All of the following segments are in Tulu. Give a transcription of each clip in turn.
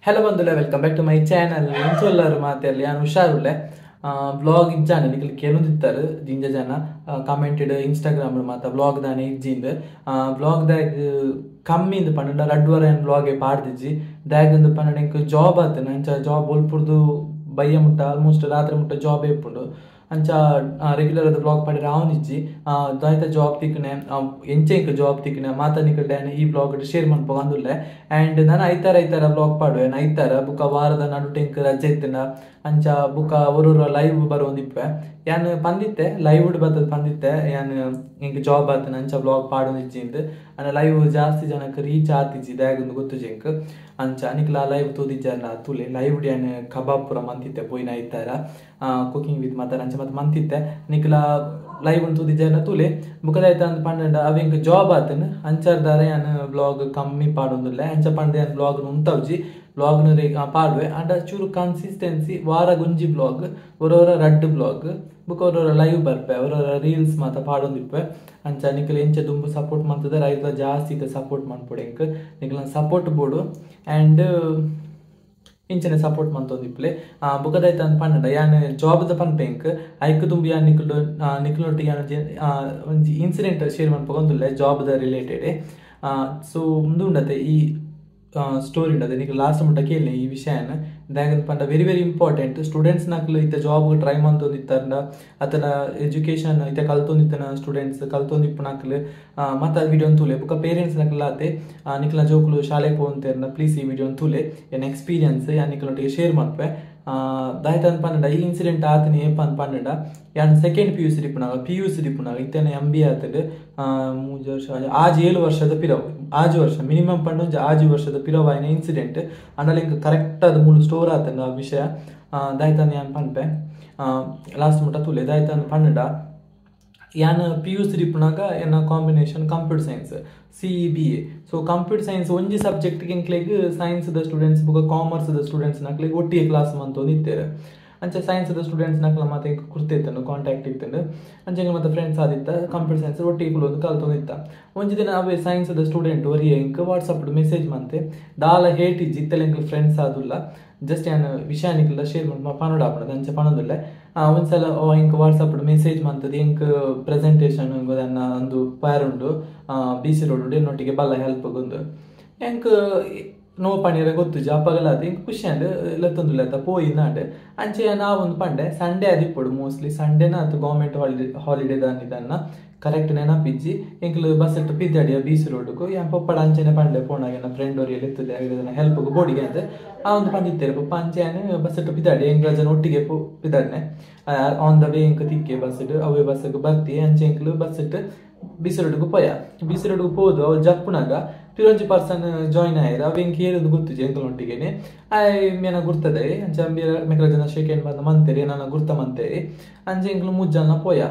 ಹಲೋ ಬಂಧುಲೆ, welcome back to my channel. ಇಂಚೊಲ್ಲರು ಮಾತೆರ್ಲಿ ಯಾನ್ ಹುಷಾರುಲ್ಲೆ. ಬ್ಲಾಗ್ ಇಜ್ಜಾನೆ ನಿಕಲ್ ಕೇಳೊಂದಿತ್ತಾರೆ ಜಿಂಜ ಜನ ಕಮೆಂಟೆಡ್ ಇನ್ಸ್ಟಾಗ್ರಾಮ್ ಮಾತ ಬ್ಲಾಗ್ ದಾನೆ ಇಜ್ಜಿಂದ್ ಬ್ಲಾಗ್ ದಾಗ ಕಮ್ಮಿಂದ್ ಪಂಡ ರಡ್ಡ್ ವರ ಏನ್ ಬ್ಲಾಗ್ ಪಾಡ್ದಿಜ್ಜಿ ದಾಗಂದ್ ಪಂಡ ಎಂಕ್ ಜಾಬ್ ಆತನ ಅಂಚ ಜಾಬ್ ಒಲ್ಪುರ್ದು ಬಯ್ಯ ಮುಟ್ಟ ಆಲ್ಮೋಸ್ಟ್ ರಾತ್ರಿ ಮುಟ್ಟ ಜಾಬ್ ಇಪ್ಪುಂಡು ಅಂಚ ರೆಗ್ಯುಲರ್ ಆದ ಬ್ಲಾಗ್ ಪಾಡಿರ ಆವೊಂದಿಜ್ಜಿ. ದಾಯ್ತ ಜಾಬ್ ತಿಕ್ಕನೆ ಎಂಚ ಎಂಕ್ ಜಾಬ್ ತಿಕ್ಕನೆ ಮಾತ ನಿಕಲ್ ಡ್ಯಾನ್ ಈ ಬ್ಲಾಗ್ ಶೇರ್ ಮನ್ಪೊಗ್ ಅಂದುಲ್ಲೆ. ಆ್ಯಂಡ್ ನಾನು ಐತಾರ ಐತಾರ ಬ್ಲಾಗ್ ಪಾಡುವೆ ಐತಾರ ಬುಕ್ಕ ವಾರದ ನಡುಟು ಎಂಕ್ ರಜೆ ಇತ್ತಿನ ಅಂಚ ಬುಕ್ಕ ಒರೊರ ಲೈವ್ ಬರೋಂದಿಪ್ಪೆ ಯಾನ್ ಪಂದಿತ್ತೆ ಲೈವ್ ಬತ್ತದ ಪಂದಿತ್ತೆ ಯಾನ್ ಎಂಕ್ ಜಾಬ್ ಆತನ ಅಂಚ ಬ್ಲಾಗ್ ಪಾಡೊಂದಿಜ್ಜಿಂದ್ ಅಂಡ ಲೈವ್ ಜಾಸ್ತಿ ಜನಕ್ಕೆ ರೀಚ್ ಆತಿಜ್ಜಿ ದಾಯಗೊಂದು ಗೊತ್ತುಜಿ ಎಂಕ್ ಅಂಚ ನಿಕ್ಲ ಲೈವ್ ತೂದಿಜ್ಜಾರ್ನ ತೂಲೆ ಲೈವ್ ಯಾನ್ ಕಬಾಬ್ ಪೂರ ಮಂತಿತ್ತೆ ಪೋಯಿನ ಐತಾರ ಕುಕಿಂಗ್ ವಿತ್ ಮಾತಾರ ಅಂಚ ಮತ್ತೆ ಮಂತಿತ್ತೆ ನಿಕ್ಲ ಲೈವ್ ತೂದಿಜ್ಜಾರ್ನ ತೂಲೆ ಬುಕ್ಕದಾಯ್ತ ಅಂದ್ ಪಂಡ ಅವ ಎಂಕ್ ಜಾಬ್ ಆತನ ಅಂಚಾರ್ದಾರ ಯಾನ್ ಬ್ಲಾಗ್ ಕಮ್ಮಿ ಪಾಡೊಂದುಲ್ಲೆ ಅಂಚ ಪಂಡ ಯಾನ್ ಬ್ಲಾಗ್ ಉಂತವ್ಜಿ ಬ್ಲಾಗ್ ಪಾಡುವೆ ಅಂಡ ಚೂರು ಕನ್ಸಿಸ್ಟೆನ್ಸಿ ವಾರ ಗುಂಜಿ ಬ್ಲಾಗ್ ಒರೊರ ರಡ್ಡ್ ಬ್ಲಾಗ್ ಬುಕ್ಕ ಒರೊರ ಲೈವ್ ಬರ್ಪೆ ಒರೊರ ರೀಲ್ಸ್ ಮಾತ ಪಾಡೊಂದಿಪ್ಪೆ ಅಂಚ ನಿಕಲ್ ಎಂಚ ದುಂಬು ಸಪೋರ್ಟ್ ಮಂತದ ರೈತ ಜಾಸ್ತಿ ಇತ್ತೆ ಸಪೋರ್ಟ್ ಮನ್ಪೊಡು ಎಂಕ್ ನಿಕಲ್ನ ಸಪೋರ್ಟ್ ಬೋಡು ಆ್ಯಂಡ್ ಇಂಚನೆ ಸಪೋರ್ಟ್ ಮಂತೊಂದಿಪ್ಪಲೆ. ಬುಕ್ಕದಾಯ್ತ ಅಂದ್ ಪಂಡ ಯಾನ್ ಜಾಬ್ದ ಪನ್ಪೆ ಎಂಕ್ ಐಕ್ ದುಂಬು ಯಾನ್ ನಿಕಲ್ ನಿಕಲ್ನೊಟ್ಟಿಗೆ ಯಾನ್ ಒಂಜಿ ಇನ್ಸಿಡೆಂಟ್ ಶೇರ್ ಮನ್ಪೊಂದುಲ್ಲೆ ಜಾಬ್ದ ರಿಲೇಟೆಡ್. ಸೊ ಉಂದು ಉಂಡತೆ ಈ ಸ್ಟೋರಿ ಉಂಡದೆ ನಿಕ್ ಲಾಸ್ಟ್ ಮುಟ್ಟ ಕೇಳಿ ಈ ವಿಷಯನ ದಾಗಂದ್ ಪಂಡ ವೆರಿ ವೆರಿ ಇಂಪಾರ್ಟೆಂಟ್ ಸ್ಟೂಡೆಂಟ್ಸ್ ನಕ್ಲು ಇತ್ತೆ ಜಾಬ್ ಟ್ರೈ ಮಂತೊಂದಿತ್ತಾರಂಡ ಅತನ ಎಜುಕೇಶನ್ ಇತ್ತೆ ಕಲ್ತೊಂದಿತ್ತನ ಸ್ಟೂಡೆಂಟ್ಸ್ ಕಲ್ತೊಂದಿಪ್ಪುನಕ್ಲು ಮತ್ತ ವಿಡಿಯೋನ್ ತೂಲೆ ಬುಕ್ಕ ಪೇರೆಂಟ್ಸ್ ನಕ್ಲು ಆತೆ ನಿಕ್ಲ ಜೋಕುಲು ಶಾಲೆಗ್ ಪೋವೊಂತೇರ್ನ ಪ್ಲೀಸ್ ಈ ವಿಡಿಯೋನ್ ತೂಲೆ ಎನ್ನ ಎಕ್ಸ್ಪೀರಿಯನ್ಸ್ ಯಾನ್ ನಿಕ್ಲೊಟ್ಟಿಗೆ ಶೇರ್ ಮನ್ಪೆ. ದಾಯ್ತ ಅಂದ್ ಪಂಡ ಈ ಇನ್ಸಿಡೆಂಟ್ ಆತನ ಏಪ ಅಂದ್ ಪಂಡ ಯಾನ್ ಸೆಕೆಂಡ್ ಪಿ ಯು ಸಿ ದಿಪ್ಪುನಾಗ ಪಿ ಯು ಸಿ ದಿಪ್ಪುನಾಗ ಇತ್ತನೆ ಎಂ ಬಿ ಆತಡ್ 3 ವರ್ಷ ಆಜ್ 7 ವರ್ಷದ ಪಿರವು ಆಜು ವರ್ಷ ಮಿನಿಮಮ್ ಪಂಡ ಒಂಜಿ ಆಜು ವರ್ಷದ ಪಿರವು ಆಯಿನ ಇನ್ಸಿಡೆಂಟ್ ಅಂಡಲ ಇಂಕ್ ಕರೆಕ್ಟ್ ಆದ್ ಮೂಲು ಸ್ಟೋರ್ ಆತಂಡ ಆ ವಿಷಯ ದಾಯ್ತಾನ ಯಾನ್ ಪನ್ಪೆ ಲಾಸ್ಟ್ ಮುಟ್ಟ ತೂಲೆ. ದಾಯ್ತ ಅಂದ್ ಪಂಡ ಯಾನ್ ಪಿ ಯು ಸಿ ದಿಪ್ಪುನಾಗ ಎನ್ನ combination computer science C E B A. So computer science ಒಂಜಿ ಸಬ್ಜೆಕ್ಟ್ ಎಂಕ್ಲೆಗ್ ಸೈನ್ಸ್ ದ ಸ್ಟೂಡೆಂಟ್ಸ್ ಬೊಕ ಕಾಮರ್ಸ್ ದ ಸ್ಟೂಡೆಂಟ್ಸ್ ನಕ್ಲೆಗ್ ಒಟ್ಟಿಗೆ ಕ್ಲಾಸ್ ಮಂತೊಂದಿತ್ತೆರ್ ಅಂಚ ಸೈನ್ಸ್ ದ ಸ್ಟೂಡೆಂಟ್ಸ್ ನಕ್ಲ ಮಾತ ಎಂಕ್ ಗುರ್ತಿತ್ತುಂಡು ಕಾಂಟ್ಯಾಕ್ಟ್ ಇತ್ತುಂಡು ಅಂಚ ಎಂಕ್ ಮಾತ ಫ್ರೆಂಡ್ಸ್ ಆದಿತ್ತ ಕಂಪ್ಯೂಟರ್ ಸೈನ್ಸ್ ಒಟ್ಟಿಗೆ ಕುಲೊಂದು ಕಲ್ತೊಂದಿತ್ತ. ಒಂಜಿ ದಿನ ಅವೇ ಸೈನ್ಸ್ ದ ಸ್ಟೂಡೆಂಟ್ ಒರಿಯೆ ಎಂಕ್ ವಾಟ್ಸಪ್ ಮೆಸೇಜ್ ಮಂತೆ ದಾಲ ಹೇಟಿಜ್ಜಿ ಇತ್ತಲ ಎಂಕ್ ಫ್ರೆಂಡ್ಸ್ ಆದುಲ್ಲ ಜಸ್ಟ್ ಯಾನ್ ವಿಷಯ ನಿಕ್ಲ ಶೇರ್ ಪನೊಡಾಪುಂಡು ಅಂಚ ಪನೊಂದುಲ್ಲೆ. ಒಂದ್ಸಲ ಎಂಕ್ ವಾಟ್ಸಪ್ ಮೆಸೇಜ್ ಮಂತದ ಎಂಕ್ ಪ್ರೆಸೆಂಟೇಷನ್ ದಾನ್ನ ಒಂದು ಪ್ಯಾರುಂಡು ಬಿ ಸಿ ರೋಡ್ ಉಂಡು ಎನ್ನೊಟ್ಟಿಗೆ ಬಲ್ಲ ಹೆಲ್ಪ್ ಗೊಂದು ಎಂಕ್ ನೋ ಪಣಿಯರೆ ಗೊತ್ತುಜಿ ಅಪಗಲ ಆತ ಎಂಕ್ ಖುಷಿ ಆಂಡ್ ಲೆತ್ತೊಂದುಲ್ಲೆ ಆತ ಪೋಯಿನಾಂಡ್ ಅಂಚೆ ನಾವೊಂದು ಪಂಡೆ ಸಂಡೇ ಆದಿಪ್ಪೊಡು ಮೋಸ್ಟ್ಲಿ ಸಂಡೇನ ಆತ ಗೌರ್ಮೆಂಟ್ ಹಾಲಿಡೇ ದಾನ್ನ ಕರೆಕ್ಟ್ ನೆನಪಿಜ್ಜಿ ಎಂಕ್ಲು ಬಸ್ ಇಟ್ಟು ಪಿದ್ದಾಡಿಯ ಬಿ ಸಿ ರೋಡ್ಗು ಯಾನ್ ಪೊಪ್ಪಡ ಅಂಚೆನೆ ಪಂಡೆ ಪೋನಾಗ ಎನ್ನ ಫ್ರೆಂಡ್ ಒರಿಯ ಲೆತ್ತುದೆ ಹೆಲ್ಪ್ಗ್ ಬೋಡಿಗೆ ಅಂತ ಆ ಒಂದು ಪಂದಿತ್ತೇರು ಪೊಪ್ಪ ಅಂಚೆ ಯಾನ್ ಬಸ್ ಇಟ್ಟು ಪಿದ್ದಾಡಿ ಎಂಕ್ಲ ಜನ ಒಟ್ಟಿಗೆ ಪಿದಾಡ್ನೆ ಆನ್ the way ಎಂಕ್ ತಿಕ್ಕೆ ಬಸ್ ಇಟ್ಟು ಅವೇ ಬಸ್ಗೆ ಬರ್ತಿ ಅಂಚೆ ಎಂಕ್ಲು ಬಸ್ ಇಟ್ಟು ಬಿ ಸಿ ರೋಡ್ಗು ಪೋಯ ಬಿ ಸಿ ರೋಡ್ಗು ಪೋದು ಅವು ಜಪ್ಪುನಾಗ ಪಿರೊಂಜಿ ಪರ್ಸನ್ ಜಾಯಿನ್ ಆಯೆರ್ ಅವು ಎಂಕ್ ಏರೊಂದು ಗೊತ್ತುಜಿ ಎಂಕ್ಲನೊಟ್ಟಿಗೆನೆ ಆಯ್ ಮೇನ ಗುರ್ತದೆ ಅಂಚ ಮೆಕ್ಲ ಜನ ಶೇಕ್ ಹ್ಯಾಂಡ್ ಬಂದ ಮಂತೇರಿ ಎನನ ಗುರ್ತ ಮಂತೇರಿ ಅಂಚೆ ಎಂಕ್ಲು ಮೂಜಿ ಜನ ಪೋಯ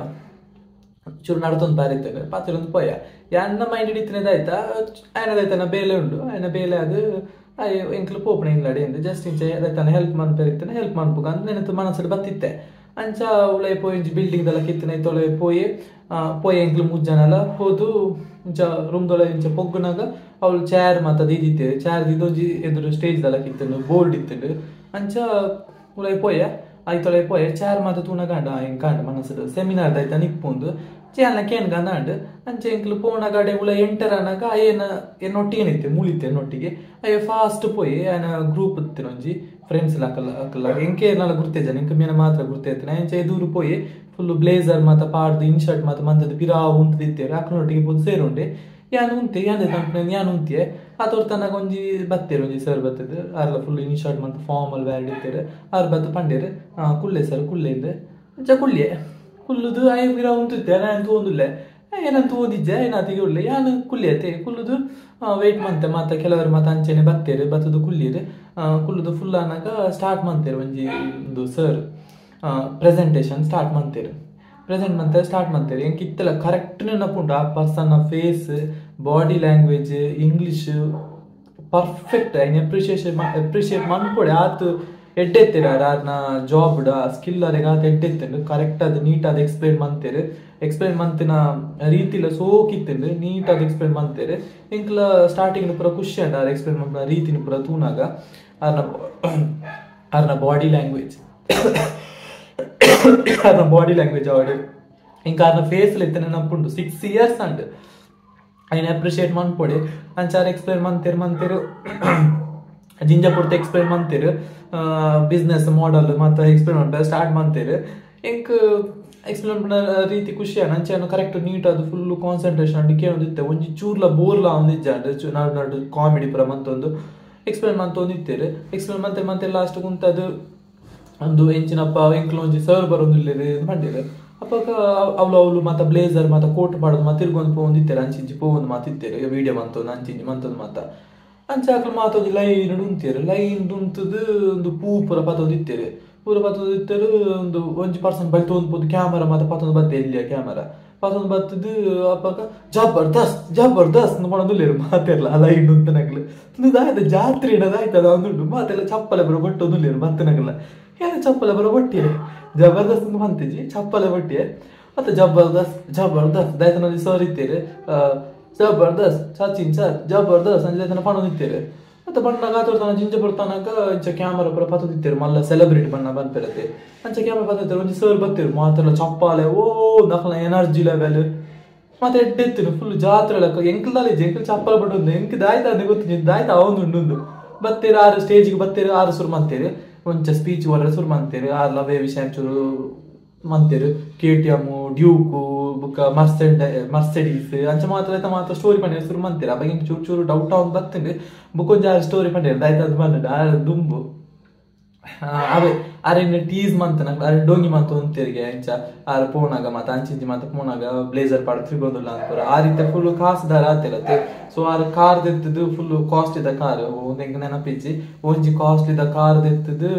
ಚೂರು ನಡತೊಂದು ಬಾರಿತ್ತೇನೆ ಪಾತೆರೊಂದು ಪೋಯ ಯಾನ್ನ ಮೈಂಡ್ ಇತ್ತಿನದಾಯ್ತ ಆಯನದಾಯ್ತನ ಬೇಲೆ ಉಂಡು ಆಯನ ಬೇಲೆ ಅದು ಆಯ್ ಎಂಕ್ಲು ಪೋಪುನ ಇಲ್ಲಡೆ ಎಂದು ಜಸ್ಟ್ ಇಂಚೆ ದಾಯ್ತನ ಹೆಲ್ಪ್ ಮನ್ಪೆರಿತ್ತನ ಹೆಲ್ಪ್ ಮನ್ಪುಗ ಅಂದ್ ನೆನತು ಮನಸ್ಸು ಬತ್ತಿತ್ತೆ ಅಂಚ ಉಲೈ ಪೋಯಿ ಒಂಜಿ ಬಿಲ್ಡಿಂಗ್ ದಲ ಕಿತ್ತನೆ ತೊಲೆ ಪೋಯಿ ಪೋಯಿ ಎಂಕ್ಲು ಮೂಜಿ ಜನಲ ಪೋದು ಇಂಚ ರೂಮ್ದೊಳ ಇಂಚ ಪೊಗ್ಗುನಾಗ ಅವಳು ಚೇರ್ ಮಾತ ದೀದಿತ್ತೇರು ಚೇರ್ ದೀದ್ ಒಂಜಿ ಎದುರು ಸ್ಟೇಜ್ ದಲ ಕಿತ್ತುಂಡು ಬೋರ್ಡ್ ಇತ್ತುಂಡು ಅಂಚ ಉಲೈ ಪೋಯ ಐತೊಲೆ ಪೋಯೆ ಚೇರ್ ಮಾತ ತೂನಗ ಅಂಡ ಎಂಕ್ ಆಂಡ್ ಮನಸ್ಸುಡು ಸೆಮಿನಾರ್ ದಾಯ್ತ ನಿಪ್ಪುಂದು ಚೇರ್ನ ಕೇನ್ಗ ಅಂದ್ ಅಂಚ ಎಂಕ್ಲು ಪೋನಾಗ ಅಡೆ ಉಲ ಎಂಟರ್ ಆನಗ ಅಯ್ಯನ ಎನ್ನೊಟ್ಟಿಗೆ ನಿತ್ತೆ ಮೂಲಿತ್ತೆ ಎನ್ನೊಟ್ಟಿಗೆ ಅಯ್ಯ ಫಾಸ್ಟ್ ಪೋಯಿ ಆಯನ ಗ್ರೂಪ್ ಇತ್ತಿನ ಒಂಜಿ ಫ್ರೆಂಡ್ಸ್ ಅಕಲ್ಲ ಅಕಲ್ಲ ಎಂಕೆ ಏರ್ನಾಲ ಗುರ್ತಿಜ್ಜಾನ ಎಂಕ್ ಮೇನ ಮಾತ್ರ ಗುರ್ತಿತ್ತಿನ ಅಂಚ ಎದುರು ಪೋಯಿ ಫುಲ್ ಬ್ಲೇಸರ್ ಮಾತ ಪಾಡ್ದು ಇನ್ಶರ್ಟ್ ಮಾತ ಮಂತದ ಪಿರಾ ಉಂತುದಿತ್ತೆರ್ ಅಕ್ಲ್ನೊಟ್ಟಿಗೆ ಪೋದು ಸೇರುಂಡೆ ಯಾನ್ ಉಂತೆ ಯಾನ್ ಪನ್ಪುನ ಯಾನ್ ಉಂತಿಯೆ ಆತೊರ್ ತನಗ ಒಂಜಿ ಬತ್ತೆರ್ ಒಂಜಿ ಸರ್ ಬತ್ತದ್ ಆರ್ಲ ಫುಲ್ ಇನ್ಶರ್ಟ್ ಮಂತ್ ಫಾರ್ಮಲ್ ವೇರ್ ಇತ್ತೆರ್ ಆರ್ ಬತ್ತ್ ಪಂಡೆರ್ ಕುಲ್ಲೆ ಸರ್ ಕುಲ್ಲೆ ಇಂದ್ ಅಂಚ ಕುಲ್ಯೆ ಕುಲ್ಲುದು ಆಯೆ ಪಿರ ಉಂತುತ್ತೆ ಯಾನ್ ತೂವೊಂದುಲ್ಲೆ ಏನಂತ ತೂವೊಂದಿಜ್ಜೆ ಏನಾತಿಗೆ ಉಲ್ಲೆ ಯಾನ್ ಕುಲ್ಯತೆ ಕುಲ್ಲುದು ವೇಟ್ ಮಂತೆ ಮಾತ ಕೆಲವರು ಮಾತ ಅಂಚೆನೆ ಬತ್ತೆರ್ ಬತ್ತುದು ಕುಲ್ಲಿರ್ ಕುಲ್ಲುದು ಫುಲ್ ಆನಗ ಸ್ಟಾರ್ಟ್ ಮಂತೆರ್ ಒಂಜಿ ಉಂದು ಸರ್ ಪ್ರೆಸೆಂಟೇಷನ್ ಸ್ಟಾರ್ಟ್ ಮಂತೆರ್ ಪ್ರೆಸೆಂಟ್ ಮಂತೆ ಸ್ಟಾರ್ಟ್ ಮಂತೆರ್ ಎಂಕ್ ಇತ್ತೆಲ ಕರೆಕ್ಟ್ ನೆನಪುಂಡು ಆ ಪರ್ಸನ್ನ face body language English perfect ಐನ್ ಅಪ್ರಿಷಿಯೇಟ್ ಮನ್ಪೊಡೆ ಆತ್ ಎಡ್ಡೆ ಇತ್ತೆರ್ ಆರ್ನ ಜಾಬ್ ಆ ಸ್ಕಿಲ್ ಅರೆಗ್ ಆತ್ ಎಡ್ಡೆ ಇತ್ತುಂಡು ಕರೆಕ್ಟ್ ಆದ್ ನೀಟ್ ಆದ್ ಎಕ್ಸ್ಪ್ಲೇನ್ ಮಂತೆರ್. ಎಕ್ಸ್ಪ್ಲೇನ್ ಮಂತಿನ ರೀತಿಲ ಸೋಕಿತ್ತಂಡು ನೀಟಾಗಿ ಎಕ್ಸ್ಪ್ಲೇನ್ ಮಂತೇರು ಎಂಕ್ಲ ಸ್ಟಾರ್ಟಿಂಗ್ ಪೂರ ಖುಷಿ ಅಂಡ ಆರ್ ಎಕ್ಸ್ಪ್ಲೇನ್ ಮನ್ಪುನ ರೀತಿನ ಪೂರ ತೂನಾಗ ಆರ್ನ ಆರ್ನ ಬಾಡಿ ಲ್ಯಾಂಗ್ವೇಜ್ ಆರ್ನ ಬಾಡಿ ಲ್ಯಾಂಗ್ವೇಜ್ ಅವಡು ಇಂಕ ಆರ್ನ ಫೇಸ್ ಇತ್ತನೆ ನಪ್ಪುಂಡು 6 ಇಯರ್ಸ್ ಅಂಡ್ ಐನ್ ಅಪ್ರಿಷಿಯೇಟ್ ಮನ್ಪೊಡೆ ಅಂಚಾರ ಎಕ್ಸ್ಪ್ಲೇನ್ ಮಂತೇರು ಮಂತೇರು ಜಿಂಜ ಪೂರ್ತಿ ಎಕ್ಸ್ಪ್ಲೇನ್ ಮಂತೇರು ಬಿಸ್ನೆಸ್ ಮಾಡೆಲ್ ಮತ್ತೆ ಎಕ್ಸ್ಪ್ಲೇನ್ ಮಾಡ್ತಾರೆ ಸ್ಟಾರ್ಟ್ ಮಂತೇರು ಎಂಕ್ ಎಕ್ಸ್ಪ್ಲೇನ್ ಪಂಡ ರೀತಿ ಖುಷಿ ಅಂಚೆ ಕರೆಕ್ಟ್ ನೀಟ್ ಅದು ಫುಲ್ ಕಾನ್ಸಂಟ್ರೇಷನ್ ಅಂಡ್ ಕೇಳೊಂದಿತ್ತೆ ಒಂಜಿ ಚೂರ್ಲ ಬೋರ್ಲ ಒಂದಿಜ್ಜ ನಾಡು ನಾಡು ಕಾಮಿಡಿ ಪೂರ ಮಂತೊಂದು ಎಕ್ಸ್ಪ್ಲೇನ್ ಮಂತೊಂದು ಇತ್ತೇರು ಎಕ್ಸ್ಪ್ಲೇನ್ ಮಂತೆ ಮಂತೆ ಲಾಸ್ಟ್ ಕುಂತದು ಒಂದು ಎಂಚಿನಪ್ಪ ಎಂಕ್ಲ ಒಂಜಿ ಸರ್ ಬರೋದಿಲ್ಲ ಪಂಡೇರು ಅಪ್ಪಗ ಅವಳು ಅವಳು ಮಾತ ಬ್ಲೇಸರ್ ಮಾತ ಕೋಟ್ ಪಾಡೋದು ಮಾತ ತಿರ್ಗೊಂದು ಪೋವೊಂದಿತ್ತೇರು ಅಂಚಿಂಚಿ ಪೋವೊಂದು ಮಾತಿತ್ತೇರು ವೀಡಿಯೋ ಮಂತೊಂದು ಅಂಚಿಂಚಿ ಮಂತೊಂದು ಮಾತ ಅಂಚೆ ಅಕ್ಲು ಮಾತೊಂದು ಲೈನ್ ಉಂತೇರು ಲೈನ್ ಉಂತದು ಒಂದು ಪೂ ಪೂರ ಪತ್ತೊಂದು ಇತ್ತೇರು ಪೂರ ಪತ್ತೊಂದು ಇತ್ತೇರು ಒಂದು ಒಂಜಿ ಪರ್ಸನ್ ಬಲ್ತೊಂದು ಪೋದು ಕ್ಯಾಮರಾ ಮಾತ ಪತ್ತೊಂದು ಬತ್ತೆ ಎಲ್ಲಿಯ ಕ್ಯಾಮರಾ ಪತ್ತೊಂದು ಬತ್ತದು ಅಪ್ಪಗ ಜಬರ್ದಸ್ತ್ ಜಬರ್ದಸ್ತ್ ಮಾಡೋದಿಲ್ಲೇರು ಮಾತೆಲ್ಲ ಲೈನ್ ಉಂತನಗ್ಲು ದಾಯ್ತ ಜಾತ್ರೆ ಇಡೋದಾಯ್ತದ ಒಂದುಂಟು ಮಾತೆಲ್ಲ ಚಪ್ಪಲೆ ಬರೋ ಬಟ್ಟೊಂದುಲ್ಲೇರು ಬತ್ತನಗಲ್ಲ ಏನು ಚಪ್ಪಲೆ ಬರೋ ಬಟ್ಟೆ ಜಬರ್ದಸ್ತ್ ಮಂತಿಜಿ ಚಪ್ಪಲೆ ಬಟ್ಟೆ ಮತ್ತೆ ಜಬರ್ದಸ್ತ್ ಜಬರ್ದಸ್ತ್ ದಾಯ್ತನಲ್ಲಿ ಸರ್ ಇತ್ತೇರು ಜಬರ್ದಸ್ತ್ ಸಚಿನ್ ಸರ್ ಜಬರ್ದಸ್ತ್ ಅಂಜೆ ದಾಯ್ತನ ಪಣೊಂದಿತ್ತೇರು ಮತ್ತೆ ಬಣ್ಣಗ ಆತೋರ್ತಾನ ಜಿಂಜ ಬರ್ತಾನಾಗ ಇಂಚ ಕ್ಯಾಮರಾ ಪೂರ ಪತ್ತೊಂದಿತ್ತೇರು ಮಲ್ಲ ಸೆಲೆಬ್ರಿಟಿ ಬಣ್ಣ ಬಂದ್ಪಿರತ್ತೆ ಅಂಚ ಕ್ಯಾಮರಾ ಪತ್ತೊಂದಿತ್ತೇರು ಒಂಜಿ ಸರ್ ಬತ್ತೇರು ಮಾತೆಲ್ಲ ಚಪ್ಪಾಲೆ ಓ ನಕಲ ಎನರ್ಜಿ ಲೆವೆಲ್ ಮತ್ತೆ ಎಡ್ಡೆತ್ತಿರು ಫುಲ್ ಜಾತ್ರೆ ಲೆಕ್ಕ ಎಂಕ್ಲದಲ್ಲಿ ಎಂಕ್ಲು ಚಪ್ಪಲೆ ಬಟ್ಟೊಂದು ಎಂಕ್ ದಾಯ್ತ ಅಂದೆ ಗೊತ್ತು ದಾಯ್ತ ಅವನು ಬತ್ತೇರು ಆರು ಸ್ಟೇಜಿಗೆ ಬತ್ತೇರು ಆರು ಸುರು ಮಂತೇರು ಒಂಚ ಸ್ಪೀಚ್ ಹೊರ ಸುರು ಮಂತೇರು ಆರು ಲವೇ ವಿಷಯ ಚೂರು ಮಂತೇರು KTM Duke ಬುಕ್ಕ ಮರ್ಸೆಡೀಸ್ ಅಂಚ ಮಾತ್ರ ಆಯ್ತಾ ಮಾತ್ರ ಸ್ಟೋರಿ ಪಂಡೇರು ಸುರು ಮಂತೇರು ಅವಾಗ ಹಿಂಗೆ ಚೂರು ಚೂರು ಡೌಟ್ ಅವ್ನು ಬತ್ತಂಡು ಬುಕ್ ಒಂಜಿ ಆರು ಸ್ಟೋರಿ ಪಂಡೇರು ಆಯ್ತು ಅದು ಬಂದ ಆರು ದುಂಬು ಅವೇ ಅರೆನ್ ಟೀಸ್ ಮಂತನ ಅರೆ ಡೋಂಗಿ ಮಂತ ಉಂತೇರಿಗೆ ಅಂಚ ಆರು ಪೋನಾಗ ಮಾತ ಅಂಚಿಂಚಿ ಮಾತ ಪೋನಾಗ ಬ್ಲೇಸರ್ ಪಾಡ ತಿರ್ಗೊಂದುಲ್ಲ ಅಂತಾರೆ ಆ ರೀತಿ ಫುಲ್ ಕಾಸುದಾರ ಆತಿರತ್ತೆ. ಸೊ ಆರು ಕಾರ್ ದೆತ್ತದು ಫುಲ್ ಕಾಸ್ಟ್ಲಿದ ಕಾರ್ ಒಂದು ಹೆಂಗೆ ನೆನಪಿಜ್ಜಿ ಒಂಜಿ ಕಾಸ್ಟ್ಲಿದ ಕಾರ್ ದೆತ್ತದು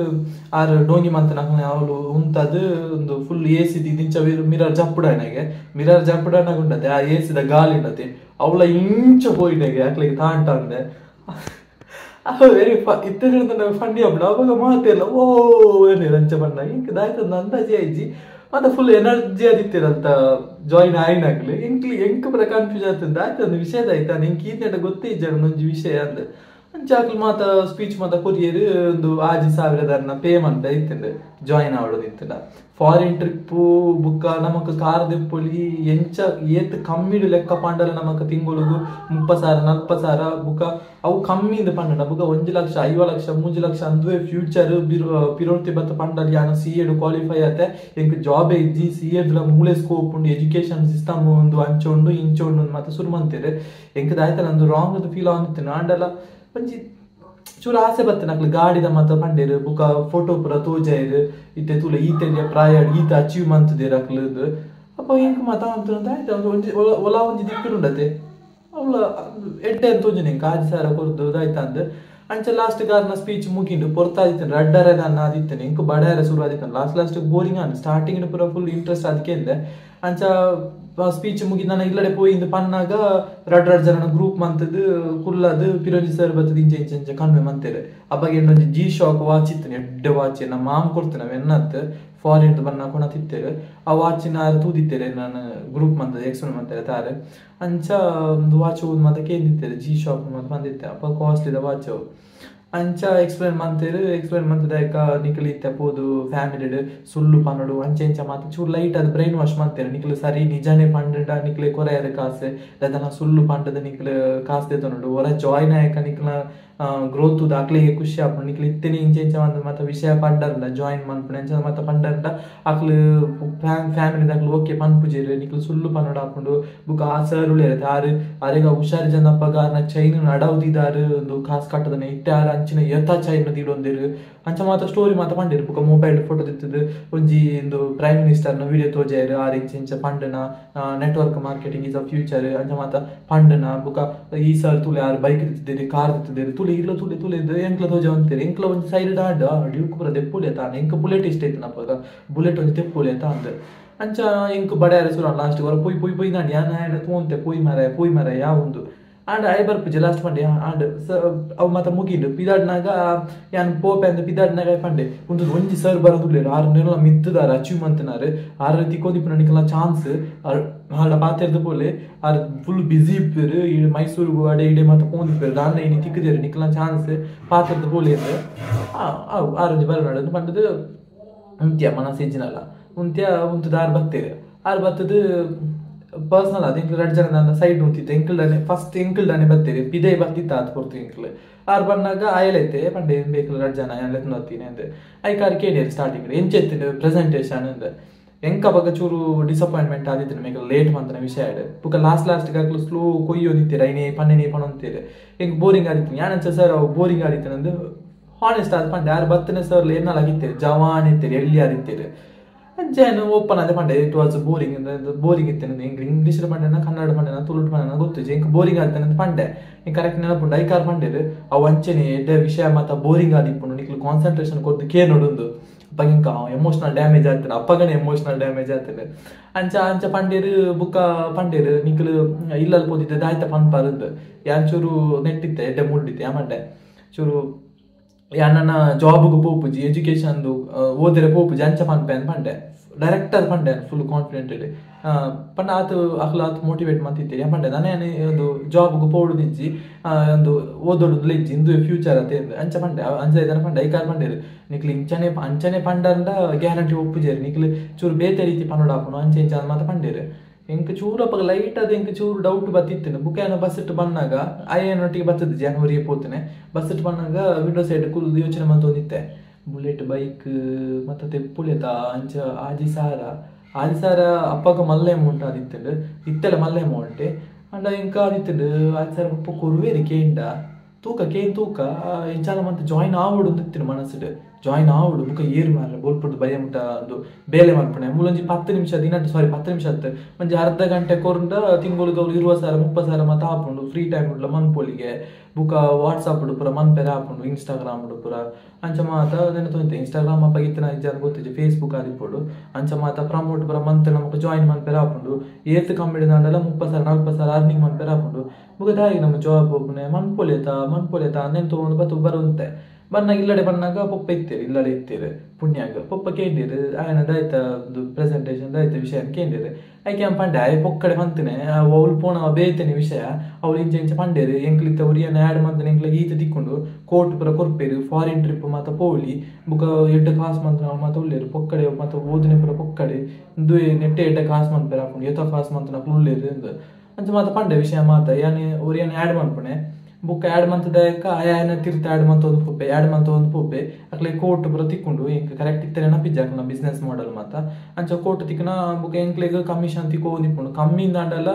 ಆರು ಡೋಂಗಿ ಮಂತನ ಅವಳು ಉಂತದು ಒಂದು ಫುಲ್ ಎ ಸಿ ದಿಂಚ ಮಿರರ್ ಜಪ್ಪುಡಾನಾಗೆ ಮಿರರ್ ಜಪ್ಪುಡಾನಾಗ ಉಂಟತೆ ಆ ಎ ಸಿದ ಗಾಲಿ ಉಂಟತೆ ಅವಳ ಇಂಚ ಪೋಯಿನಾಗೆ ಅಕ್ಲಿಗೆ ತಾಂಟ ಅಂದೆ ವೆರಿ ಇತ್ತ ಫಂಡಿ ಅಪ್ಪ ಅವಾಗ ಮಾತೆಲ್ಲ ಓ ಏನೇ ರಂಚ ಬಣ್ಣ ಇಂಕ್ ದಾಯ್ತದ ಅಂದಾಜೆ ಆಯ್ಜಿ ಮತ್ತೆ ಫುಲ್ ಎನರ್ಜಿ ಆದಿತ್ತಿರಂತ ಜಾಯಿನ್ ಆಯ್ನಾಗ್ಲಿ ಎಂಕ್ಲಿ ಎಂಕ್ ಪೂರ ಕನ್ಫ್ಯೂಸ್ ಆಗ್ತದೆ ಆಯ್ತು ಒಂದು ವಿಷಯದ ಆಯ್ತಾ ಎಂಕ್ ಈತೇಟ ಗೊತ್ತೇ ಇಜ್ಜ ಒಂಜಿ ವಿಷಯ ಅಂದ್ ಅಂಚ ಅಕ್ಲು ಮಾತ ಸ್ಪೀಚ್ ಮಾತ ಕೊರಿಯರ್ ಒಂದು 5000 ಪೇಮೆಂಟ್ ಐತಂಡು ಜಾಯಿನ್ ಆವಡೋದು ಇತ್ತಂಡ ಫಾರಿನ್ ಟ್ರಿಪ್ಪು ಬುಕ್ಕ ನಮಕ್ ಕಾರ್ ದೆಪ್ಪೊಲಿ ಎಂಚ ಏತ್ ಕಮ್ಮಿಡು ಲೆಕ್ಕ ಪಾಂಡಲ ನಮಕ್ ತಿಂಗೊಳುಗು 30,000 40,000 ಬುಕ್ಕ ಅವು ಕಮ್ಮಿಂದ ಪಂಡಂಡ ಬುಕ್ಕ 1 ಲಕ್ಷ 50 ಲಕ್ಷ 3 ಲಕ್ಷ ಅಂದುವೆ ಫ್ಯೂಚರ್ ಪಿರೋರ್ತಿ ಬತ್ತ ಪಂಡಲ್ ಯಾನ ಸಿ ಎಡ್ ಕ್ವಾಲಿಫೈ ಆತೆ ಎಂಕ್ ಜಾಬ್ ಇಜ್ಜಿ ಸಿ ಎಡ್ ಮೂಲೆ ಸ್ಕೋಪ್ ಉಂಡು ಎಜುಕೇಶನ್ ಸಿಸ್ಟಮ್ ಒಂದು ಅಂಚ ಉಂಡು ಇಂಚ ಉಂಡು ಮತ್ತೆ ಸುರು ಮಂತೇರು ಎಂಕ್ ದಾಯ್ತ ನಂದು ರಾಂಗ್ ಫೀಲ್ ಆವಂತಿತ್ತು ಆಂಡಲ ಒಂಜಿ ಚೂರು ಆಸೆ ಬರ್ತೇನೆ ಅಕ್ಲು ಗಾಡಿದ ಮಾತ ಪಂಡೇರು ಬುಕ್ಕ ಫೋಟೋ ಪೂರ ತೋಜಾಯರು ಇತ್ತೆ ತೂಲ ಈತೆ ಪ್ರಾಯ ಈತ ಅಚೀವ್ ಮಂತದೇರು ಅಕ್ಲದು ಅಪ್ಪ ಎಂಕ್ ಮಾತ ಅಂತ ಆಯ್ತು ಒಂಜಿ ಒಲ ಒಂಜಿ ದಿಕ್ಕುಂಡತೆ ಅವಳ ಎಡ್ಡೆ ಅಂತ ತೋಜನೆ ಎಂಕ್ 5000 ಕೊರ್ದು ಆಯ್ತು ಅಂದ್ ಅಂಚ ಲಾಸ್ಟ್ ಗಾರ್ನ ಸ್ಪೀಚ್ ಮುಗಿಂಡು ಪೊರ್ತಾದಿತ್ತೇನೆ ರಡ್ಡರೆ ದಾನ ಆದಿತ್ತೇನೆ ಎಂಕ್ ಬಡಾರೆ ಶುರು ಆದಿತ್ತೇನೆ ಲಾಸ್ಟ್ ಲಾಸ್ಟ್ ಬೋರಿಂಗ್ ಆಂಡ್ ಸ್ಟಾರ್ಟಿಂಗ್ ಪೂರ ಫುಲ್ ಇಂಟ್ರೆಸ್ಟ್ ಅದಕ್ಕೆ ಅಂದೆ ಅಂಚ ಸ್ಪೀಚ್ ಮುಗಿದ ನಾನು ಇಲ್ಲಡೆ ಪೋಯಿಂದು ಪನ್ನಾಗ ರಡ್ ರಡ್ ಜನ ಗ್ರೂಪ್ ಮಂತದ್ದು ಕುಲ್ಲದು ಪಿರೋಜಿ ಸರ್ ಬತ್ತದ ಇಂಚ ಇಂಚ ಇಂಚ ಕಣ್ಮೆ ಮಂತೇರು ಅಪ್ಪಾಗ ಒಂಜಿ ಜಿ ಶಾಕ್ ವಾಚ್ ಇತ್ತು ಎಡ್ಡೆ ವಾಚ್ ನಮ್ಮ ಮಾಮ್ ಕೊಡ್ತೇನೆ ಎನ್ನತ್ತು ಫಾರಿನ್ ಬಣ್ಣ ಕೊಣ ತಿತ್ತೇರು ಆ ವಾಚಿನ ತೂದಿತ್ತೇರೆ ನಾನು ಗ್ರೂಪ್ ಮಂತದ ಎಕ್ಸ್ಪ್ಲೇನ್ ಮಂತಾರೆ ತಾರೆ ಅಂಚ ಒಂದು ವಾಚ್ ಓದ್ ಮಾತ ಕೇಂದಿತ್ತೇರು ಜಿ ಶಾಕ್ ಅಂತ ಬಂದಿತ್ತೆ ಅಪ್ಪ ಕಾಸ್ಟ್ಲಿದ ವಾಚ್ ಅವು ಅಂಚ ಎಕ್ಸ್ಪ್ಲೇನ್ ಮಂತೇರು ಎಕ್ಸ್ಪ್ಲೇನ್ ಮಂತದಾಯಕ ನಿಕಲಿ ಇತ್ತೆ ಪೋದು ಫ್ಯಾಮಿಲಿಡ್ ಸುಳ್ಳು ಪನ್ನಡು ಅಂಚೆ ಇಂಚ ಮಾತ ಚೂರು ಲೈಟ್ ಅದು ಬ್ರೈನ್ ವಾಶ್ ಮಂತೇರು ನಿಕಲು ಸರಿ ನಿಜಾನೇ ಪಂಡ ನಿಕ್ಲೆ ಕೊರೆಯರು ಕಾಸು ದಾದನ ಸುಳ್ಳು ಪಂಡದ ನಿಕ್ಲು ಕಾಸು ದೇತೊಂಡು ಹೊರ ಜಾಯ್ನ್ ಆಯಕ ನಿಕ್ಲ ಗ್ರೋತ್ ಅಕ್ಲಿಗೆ ಖುಷಿ ಆಪುಂಡು ನಿಕ್ಲು ಇತ್ತೇನೆ ಇಂಚ ಇಂಚ ಮಾತ ವಿಷಯ ಪಂಡರ್ಂಡ ಜಾಯಿನ್ ಮನ್ಪುಂಡು ಅಂಚ ಮಾತ ಪಂಡರ್ಂಡ ಅಕ್ಲು ಫ್ಯಾಮಿಲಿ ಅಕ್ಲು ಓಕೆ ಪನ್ಪುಜೇರು ನಿಕ್ಲು ಸುಳ್ಳು ಪನ್ನಡು ಆಪುಂಡು ಬುಕ್ಕ ಆ ಸರ್ ಉಳ್ಳೇರು ಆರು ಅರೆಗ ಹುಷಾರು ಜನಪ್ಪಗ ಆರ್ನ ಚೈನ್ ಅಡವುದಿದಾರು ಒಂದು ಕಾಸು ಕಟ್ಟದನೆ ಇತ್ತೆ ಆರು ಅಂಚಿನ ಯಥ ಚೈನ್ ದೀಡೊಂದಿರು ಅಂಚ ಮಾತ ಸ್ಟೋರಿ ಮಾತ ಪಂಡೇರು ಬುಕ್ಕ ಮೊಬೈಲ್ ಫೋಟೋ ತಿತ್ತದು ಒಂಜಿ ಒಂದು ಪ್ರೈಮ್ ಮಿನಿಸ್ಟರ್ನ ವಿಡಿಯೋ ತೋಜಾಯರು ಆರು ಇಂಚ ಇಂಚ ಪಂಡನ network marketing is a future ಅಂಚ ಮಾತ ಪಂಡನ ಬುಕ್ಕ ಈ ಸರ್ ತುಲೆ ಆರು ಬೈಕ್ ತಿತ್ತಿದ್ದೀರಿ ಕಾರ್ ತಿತ್ತಿದ್ದೀರಿ ತುಲೆ ಇಲ್ಲ ತುಲೆ ತುಲೆ ಇದು ಎಂಕ್ಲ ತೋಜ ಅಂತೀರಿ ಎಂಕ್ಲ ಒಂಜಿ ಸೈಡ್ ಆಂಡ್ ಡ್ಯೂಕ್ ಪೂರ ದೆಪ್ಪುಲೆ ತಾನೆ ಎಂಕ್ ಬುಲೆಟ್ ಇಷ್ಟ ಐತನಪ್ಪಾಗ ಬುಲೆಟ್ ಒಂಜಿ ತೆಪ್ಪುಲೆ ಅಂತ ಅಂದ್ ಅಂಚ ಎಂಕ್ ಬಡಾರ ಸುರ ಲಾಸ್ಟ್ ಹೊರ ಪೊಯ್ ಪೊಯ್ ಪೊಯ್ ನಾನ್ ಯಾನ ತೋಂತೆ ಪೊಯ್ ಮರ ಪೊಯ್ ಮರ ಯಾವುಂದು ಆಂಡ I ಬರ್ಪುಜಿ ಲಾಸ್ಟ್ ಪಂಡೆ ಆಂಡ್ ಅವು ಮಾತ ಮುಗಿಂಡು ಪಿದಾಡ್ನಾಗ ಯಾನ್ ಪೋಪೆ ಅಂದ್ ಪಿದಾಡ್ನಾಗ ಪಂಡೆ ಒಂದು ಒಂಜಿ ಸರ್ ಬರೋದುಲ್ಲೇರು ಆರು ನೆಲ ಮಿತ್ತುದಾರ ಅಚೀವ್ ಮಂತನಾರು ಆರು ತಿಕ್ಕೊಂದಿಪ್ಪುನ ನಿಕಲ ಚಾನ್ಸ್ ಆಡ ಪಾತೆರ್ದು ಪೋಲೆ ಆರು ಫುಲ್ ಬಿಸಿ ಇಪ್ಪೇರು ಈ ಮೈಸೂರು ಅಡೆ ಇಡೆ ಮಾತ ಪೋಂದಿಪ್ಪೇರು ದಾನ್ನ ಇನಿ ತಿಕ್ಕದೇರು ನಿಕಲ ಚಾನ್ಸ್ ಪಾತೆರ್ದು ಪೋಲೆ ಅಂದ್ ಆರೊಂಜಿ ಬರೋಣ ಪಂಡದು ಉಂತ್ಯ ಮನಸ್ಸು ಇಜ್ಜಿನಲ್ಲ ಉಂತ್ಯ ಉಂತುದು ಆರು ಬತ್ತೇರು ಆರು ಬತ್ತದು ಪರ್ಸನಲ್ ಅದು ಎಂಕ್ಲು ರಡ್ಡ್ ಜನ ನನ್ನ ಸೈಡ್ ಉಂತಿತ್ತು ಎಂಕಲ್ಡನೆ ಫಸ್ಟ್ ಎಂಕಲ್ಡನೆ ಬತ್ತೇರಿ ಪಿದೆ ಬತ್ತಿತ್ತ ಆತ್ ಪೊರ್ತು ಎಂಕ್ಲು ಆರು ಬನ್ನಾಗ ಆಯಲೈತೆ ಪಂಡೆ ಬೇಕಲ್ ರಡ್ಡ್ ಜನ ಲೆತ್ತೊಂದು ಬತ್ತೀನಿ ಅಂದ್ ಐಕ್ ಆರು ಕೇಳಿಯರು ಸ್ಟಾರ್ಟಿಂಗ್ ಎಂಚೆತ್ತಿನ ಪ್ರೆಸೆಂಟೇಷನ್ ಅಂದ್ ಎಂಕ ಬಗ ಚೂರು ಡಿಸಪಾಯಿಂಟ್ಮೆಂಟ್ ಆದಿತ್ತು ಮೇಕಲ್ ಲೇಟ್ ಮಂತನ ವಿಷಯ ಆಡ್ ಬುಕ್ಕ ಲಾಸ್ಟ್ ಲಾಸ್ಟ್ ಅಕ್ಲು ಸ್ಲೋ ಕೊಯ್ಯೋದಿತ್ತೀರ ಐನೇ ಪನ್ನೆನೇ ಪಣೊಂತೀರಿ ಎಂಕ್ ಬೋರಿಂಗ್ ಆದಿತ್ತು ಯಾನಂಚ ಸರ್ ಅವು ಬೋರಿಂಗ್ ಆದಿತ್ತು ನಂದು ಹಾನೆಸ್ಟ್ ಆದ್ ಪಂಡೆ ಆರು ಬತ್ತನೆ ಸರ್ ಎನ್ನಲ ಆಗಿತ್ತೇರಿ ಜವಾನ್ ಇತ್ತೀರಿ ಎಲ್ಲಿ ಆದಿತ್ತೀರಿ ಅಂಚೆನು ಓಪನ್ ಅದೇ ಪಂಡೆ it was boring boring ಇತ್ತೇನೆ ಎಂಕ್ ಇಂಗ್ಲೀಷ್ ಪಂಡೆನ ಕನ್ನಡ ಪಂಡೆನ ತುಳು ಪಂಡೆನ ಗೊತ್ತಿಜ್ಜಿ ಎಂಕ್ ಬೋರಿಂಗ್ ಆಗ್ತಾನೆ ಅಂತ ಪಂಡೆ ಎಂಕ್ ಕರೆಕ್ಟ್ ನೆನಪುಂಡು ಐಕಾರ್ ಪಂಡೇರು ಅವು ಅಂಚೆನೆ ಎಡ್ಡೆ ವಿಷಯ ಮಾತ ಬೋರಿಂಗ್ ಆದಿಪ್ಪುಂಡು ನಿಕ್ಲು ಕಾನ್ಸಂಟ್ರೇಷನ್ ಕೊರ್ದು ಕೇನೊಡುಂದು ಅಪ್ಪಗ ಎಂಕ ಎಮೋಷನಲ್ ಡ್ಯಾಮೇಜ್ ಆಗ್ತದೆ ಅಪ್ಪಗನೆ ಎಮೋಷನಲ್ ಡ್ಯಾಮೇಜ್ ಆಗ್ತದೆ ಅಂಚ ಅಂಚ ಪಂಡೇರು ಬುಕ್ಕ ಪಂಡೇರು ನಿಕ್ಲು ಇಲ್ಲಲ್ಲಿ ಪೋದಿದ್ದೆ ದಾಯ್ತ ಪನ್ಪಾರಂದು ಯಾನ್ ಚೂರು ನೆಟ್ಟಿತ್ತೆ ಎಡ್ಡೆ ಮೂಡಿತ್ತೆ ಯಾ ಮಂಡೆ ಚೂರು ಯಾನನ್ನ ಜಾಬ್ಗೆ ಪೋಪುಜಿ ಎಜುಕೇಶನ್ದು ಓದಿರೆ ಪೋಪುಜಿ ಅಂಚ ಪನ್ಪೆ ಅಂದ್ ಪಂಡೆ ಡೈರೆಕ್ಟ್ ಅದು ಪಂಡೆ ಫುಲ್ ಕಾನ್ಫಿಡೆಂಟ್ ಪಂಡ ಆತು ಅಕ್ಲ ಆತು ಮೋಟಿವೇಟ್ ಮಂತಿತ್ತೀರಿ ಪಂಡೆ ನಾನೇ ಒಂದು ಜಾಬ್ಗೆ ಪೋಡುದಿಜ್ಜಿ ಒಂದು ಓದೋಡುದಿಲ್ಲ ಇಜ್ಜಿ ಇಂದು ಫ್ಯೂಚರ್ ಅದೇ ಅಂಚ ಪಂಡೆ ಅಂಚ ಇದನ್ನ ಪಂಡೆ ಐಕಾರ್ ಪಂಡೇರು ನಿಕ್ಲು ಇಂಚನೆ ಅಂಚನೆ ಪಂಡಂದ ಗ್ಯಾರಂಟಿ ಒಪ್ಪುಜೇರು ನಿಕ್ಲು ಚೂರು ಬೇತೆ ರೀತಿ ಪನ್ನಡ ಹಾಪುನು ಅಂಚೆ ಇಂಚ ಮಾತ ಪಂಡೇರು ಎಂಕ್ ಚೂರು ಅಪ್ಪಗ ಲೈಟ್ ಅದು ಎಂಕ್ ಚೂರು ಡೌಟ್ ಬತ್ತಿತ್ತೇನೆ ಬುಕ್ ಏನೋ ಬಸ್ ಇಟ್ಟು ಬಂದಾಗ ಅಯ್ಯನೊಟ್ಟಿಗೆ ಬತ್ತದ ಜಾನ್ವರಿಗೆ ಪೋತೇನೆ ಬಸ್ ಇಟ್ಟು ಬಂದಾಗ ವಿಂಡೋ ಸೈಡ್ ಕುಲ್ದು ಯೋಚನೆ ಮಂತೊಂದಿತ್ತೆ ಬುಲೆಟ್ ಬೈಕ್ ಮತ್ತು ತೆಪ್ಪುಲೆತ ಅಂಚ ಆಜಿ ಸಾರ ಆಜಿ ಸಾರ ಅಪ್ಪಗ ಮಲ್ಲ ಅಮೌಂಟ್ ಆದಿತ್ತಂಡು ಇತ್ತೆಲ್ಲ ಮಲ್ಲ ಅಮೌಂಟೆ ಅಂಡ ಎಂಕ ಆದಿತ್ತಂಡು ಆಜಿ ಸಾರ ಪಪ್ಪ ಕೊರುವೇರಿ ಕೇಂಡ ತೂಕ ಕೇನ್ ತೂಕ ಎಂಚಾಲ ಮತ್ತೆ ಜಾಯಿನ್ ಆವಡು ಅಂದಿತ್ತಿನ ಮನಸ್ಸುಡು ಜಾಯಿನ್ ಆವಡು ಬುಕ್ಕ ಏರು ಮಾರ್ರೆ ಬೋಲ್ಪುಡ್ದು ಭಯ ಮುಟ್ಟ ಒಂದು ಬೇಲೆ ಮಲ್ಪಣೆ ಮೂಲೊಂಜಿ 10 ನಿಮಿಷ ದಿನ ಸಾರಿ 10 ನಿಮಿಷ ಹತ್ತು ಒಂಜಿ ಅರ್ಧ ಗಂಟೆ ಕೊರಂಡ ತಿಂಗಳಿಗೆ ಅವ್ರು 20,000 30,000 ಮಾತ ಆಪುಂಡು ಫ್ರೀ ಟೈಮ್ ಉಡ್ಲ ಮನ್ಪೊಲಿಗೆ ಬುಕ್ಕ ವಾಟ್ಸಪ್ ಪೂರ ಮನ್ಪೆರೆ ಆಪುಂಡು ಇನ್ಸ್ಟಾಗ್ರಾಮ್ ಪೂರ ಅಂಚ ಮಾತ ನೆನತೊಂತೆ ಇನ್ಸ್ಟಾಗ್ರಾಮ್ ಅಪ್ಪ ಇತ್ತನ ಇಜ್ಜ ಗೊತ್ತಿಜ್ಜಿ ಫೇಸ್ಬುಕ್ ಆದಿಪ್ಪೊಡು ಅಂಚ ಮಾತ ಪ್ರಮೋಟ್ ಪೂರ ಮಂತ್ ನಮಕ್ ಜಾಯಿನ್ ಮನ್ಪೆರೆ ಆಪುಂಡು ಏತ್ ಕಮ್ಮಿಡಿ ದಾಂಡಲ 30,000 40,000 ಅರ್ನಿಂಗ್ ಮನ್ಪೆರೆ ಆಪುಂಡು ಬುಕ್ಕ ದಾಯಿ ನಮ್ಮ ಜಾಬ್ ಹೋಪುನೆ ಮನ್ಪೊಲಿತ ಮನ್ಪೊಲಿತ ನೆನ್ ತೊಗೊಂಡು ಬತ್ತು ಬರುಂತೆ ಬನ್ನಾಗ ಇಲ್ಲಡೆ ಬನ್ನಾಗ ಪೊಪ್ಪ ಇತ್ತೀರಿ ಇಲ್ಲಡೆ ಇತ್ತೀರಿ ಪುಣ್ಯಾಗ ಪೊಪ್ಪ ಕೇಂದಿರು ಆಯನ ದಾಯ್ತ ಒಂದು ಪ್ರೆಸೆಂಟೇಷನ್ ದಾಯ್ತ ವಿಷಯ ಕೇಂದಿರು ಐಕೆ ಪಂಡೆ ಆಯ್ ಪೊಕ್ಕಡೆ ಬಂತನೆ ಅವಳು ಪೋಣ ಬೇತೇನೆ ವಿಷಯ ಅವಳು ಇಂಚ ಇಂಚ ಪಂಡೇರು ಎಂಕ್ಲಿತ್ತ ಉರಿಯನ್ನ ಆ್ಯಡ್ ಮಂತನೆ ಎಂಕ್ಲಿಗೆ ಈತ ತಿಕ್ಕೊಂಡು ಕೋಟ್ ಪೂರ ಕೊರ್ಪೇರು ಫಾರಿನ್ ಟ್ರಿಪ್ ಮಾತ ಪೋಲಿ ಬುಕ್ಕ ಎಡ್ಡೆ ಕಾಸು ಮಂತ್ರ ಮಾತ ಉಳ್ಳೇರು ಪೊಕ್ಕಡೆ ಮಾತ ಓದನೆ ಪೂರ ಪೊಕ್ಕಡೆ ಇಂದು ನೆಟ್ಟೆ ಎಡ್ಡೆ ಕಾಸು ಮಂತ್ಪೇರು ಹಾಕೊಂಡು ಏತ ಕಾಸು ಮಂತನ ಉಳ್ಳೇರು ಎಂದು ಅಂಚ ಮಾತ ಪಂಡೆ ವಿಷಯ ಮಾತ ಯಾನೆ ಉರಿಯನ್ನ ಆ್ಯಡ್ ಮನ್ಪುಣೆ ಬುಕ್ ಆ್ಯಡ್ ಮಂತದಾಯಕ ಆಯನ ತೀರ್ಥ ಆ್ಯಡ್ ಮಂತ ಒಂದು ಪೋಪೆ ಆ್ಯಡ್ ಮಂತ ಒಂದು ಪೋಪೆ ಅಕ್ಲೆ ಕೋಟ್ ಪೂರ ತಿಕ್ಕೊಂಡು ಎಂಕ್ ಕರೆಕ್ಟ್ ಇತ್ತೇನ ಪಿಜ್ಜ ಅಕ್ಲ ಬಿಸ್ನೆಸ್ ಮಾಡಲ್ ಮಾತ ಅಂಚ ಕೋಟ್ ತಿಕ್ಕನ ಬುಕ್ ಎಂಕ್ಲೆಗ್ ಕಮಿಷನ್ ತಿಕ್ಕೊಂಡಿಪ್ಪುಂಡು ಕಮ್ಮಿ ದಾಂಡಲ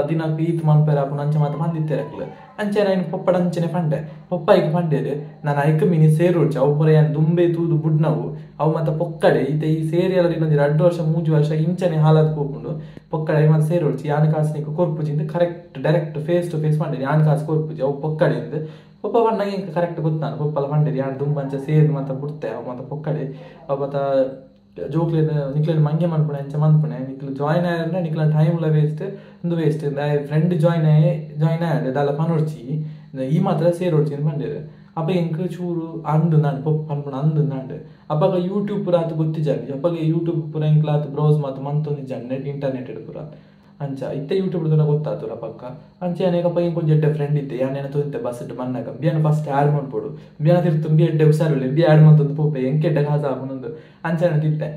ದಿನಕ್ಕೆ ಈತ್ ಮನ್ಪೆರೆ ಆಪುಂಡು ಅಂಚ ಮಾತ ಬಂದಿತ್ತೇರೆ ಅಕ್ಲೆ ಅಂಚೆ ನಾನು ಪೊಪ್ಪಡ ಅಂಚನೆ ಪಂಡೆ ಪೊಪ್ಪ ಐಕ್ ಪಂಡೇರು ನಾನು ಐಕ್ ಮಿನಿ ಸೇರೋಡ್ಚಿ ಅವು ಪೂರ ಏನ್ ದುಂಬೆ ತೂದು ಬುಡ್ನವು ಅವು ಮಾತ ಪೊಕ್ಕಡೆ ಈತ ಈ ಸೇರಿ ಎಲ್ಲ ಇನ್ನೊಂದು 2 ವರ್ಷ 3 ವರ್ಷ ಇಂಚನೆ ಹಾಲಾದ್ ಪೋಪುಂಡು ಪೊಕ್ಕಡೆ ಮಾತ ಸೇರೋಡ್ಚಿ ಯಾನ್ ಕಾಸು ನಿಕ್ ಕೊರ್ಪುಜಿ ಅಂತ correct direct face to face ಪಂಡೇರು ಯಾನ್ ಕಾಸು ಕೊರ್ಪುಜಿ ಅವು ಪೊಕ್ಕಡೆ ಅಂದ್ ಪೊಪ್ಪ ಪಂಡಾಗ ಎಂಕ್ ಕರೆಕ್ಟ್ ಗೊತ್ತಾನು ಪೊಪ್ಪಲ ಪಂಡೇರು ಯಾನ್ ದುಂಬಂಚ ಸೇರು ಮಾತ ಬುಡ್ತೆ ಅವು ಮಾತ ಪೊಕ್ಕಡೆ ಅವು ಮಾತ ಜೋಕ್ಲೇನ ನಿಕ್ಲೇನ ಮಂಗೆ ಮನ್ಪುಣೆ ಅಂಚ ಮನ್ಪುಣೆ ನಿಕ್ಲು ಜಾಯಿನ್ ಆಯಂದ್ರೆ ನಿಕ್ಲ ಟೈಮ್ಲ ವೇಸ್ಟ್ ಒಂದು ವೇಸ್ಟ್ ಫ್ರೆಂಡ್ ಜಾಯಿನ್ ಆಯ್ ಜಾಯಿನ್ ಆಯಂಡೆ ದಾಲ ಪನೊಡ್ಚಿ ಈ ಮಾತ್ರ ಸೇರೋಡ್ಚಿ ಅಂತ ಪಂಡೇರು ಅಪ್ಪ ಎಂಕ್ ಚೂರು ಅಂದು ನಾಂಡ್ ಪೊಪ್ಪ ಪನ್ಪುಣ ಅಂದು ನಾಂಡ್ ಅಪ್ಪಗ ಯೂಟ್ಯೂಬ್ ಪೂರ ಆತು ಗೊತ್ತಿಜಾಂಡ್ ಅಪ್ಪಗ ಯೂಟ್ಯೂಬ್ ಪೂರ ಎಂಕ್ಲ ಆತು ಬ್ರೌಸ್ ಮಾತು ಮಂತೊಂದಿಜಾಂಡ್ ನೆಟ್ ಇಂಟರ್ನೆಟ್ ಪೂರ ಅಂಚ ಇತ್ತೆ ಯೂಟ್ಯೂಬ್ ದೊನ ಗೊತ್ತಾತುರ ಪಕ್ಕ ಅಂಚೆ ಅನೇಕ ಪಕ್ಕ ಇಂಕೊಂಜಿ ಎಡ್ಡೆ ಫ್ರೆಂಡ್ ಇತ್ತೆ ಯಾನೇನ ತೋಂತೆ ಬಸ್ ಇಟ್ಟು ಬನ್ನಾಗ ಬಿಯನ ಫಸ್ಟ್ ಆ್ಯಡ್ ಮನ್ಪೊಡು ಬಿಯನ ತಿರ್ತು ಬಿ ಎಡ್ಡೆ ಹುಷಾರುಳ್ಳೆ ಬಿ ಆ್ಯಡ್ ಮಂತೊಂದು ಪೋಪೆ ಎಂಕ್ ಎಡ್ಡೆ ಕಾಸು ಆಪುನೊಂದು ಅಂಚನೆ ತಿತ್ತೆ